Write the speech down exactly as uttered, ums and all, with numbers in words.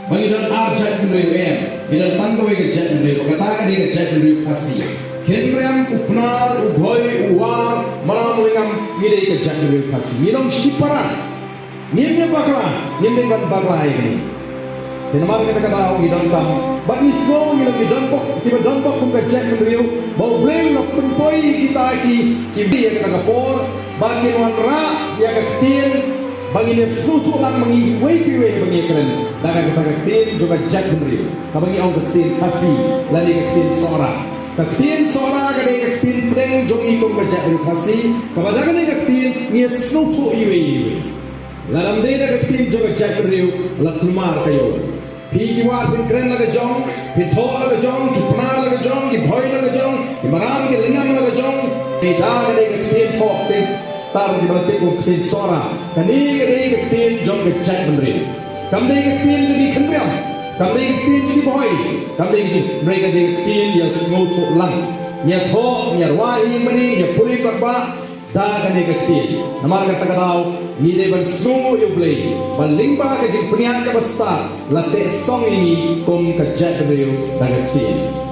Ba ngi don ar jaitbynriew em, ngi don tang kawei ka jaitbynriew, kata ka dei ka jaitbynriew Khasi. Khynriam, u Pnar, u Bhoi, u War, Maram, Lyngngam, ngi dei ka jaitbynriew Khasi. Ngi long shipara. Ngim ïa bakla, ngim dei ban bakla ïa kane. Te namar kata ka daw ngi donkam, bad ngi sngew ngi long ngi don bok, kiba don bok kum ka jaitbynriew, ba U Blei u la pynpoi ïa kita ki, ki ïa kata ka por, ba kin wanrah ïa ka ktien, ba ngin ïa sngewthuh lang ma ngi iwei pa iwei ba ngi ïa kren. Da kata ka ktien jong ka jaitbynriew, kaba ngi ong ka ktien Khasi, lane ka ktien Sohra. Ka ktien Sohra ka dei ka ktien pdeng jong ngi kum ka jaitbynriew Khasi, kaba da kane ka ktien ngi ïa sngewthuh iwei iwei. Lada ym dei da ka ktien jong ka jaitbynriew, la kulmar ka ïew. Phi ki War phin kren la ka jong, phin thoh la ka jong, ki Pnar la ka jong, ki Bhoi la ka jong, ki Maram, ki Lyngngam la ka jong. Te da ka dei ka ktien thoh, ktien tar, kiba la tip kum ktien Sohra. Kane ka dei ka ktien jong ka jaitbynriew. Kam dei ka ktien jong ki Khynriam, kam dei ka ktien jong ki Bhoi, kam dei ka ktien, hynrei ka dei ka ktien ïa sngewthuh lang. Ïa thoh, ïa rwai ïa mane, ïa pule paidbah da kane ka ktien. Namar kata ka daw ngi dei ban sngewnguh ïa U Blei ba lyngba ka jingpynïaid kaba stad, la teh song ïa ngi kum ka jaitbynriew da ka ktien.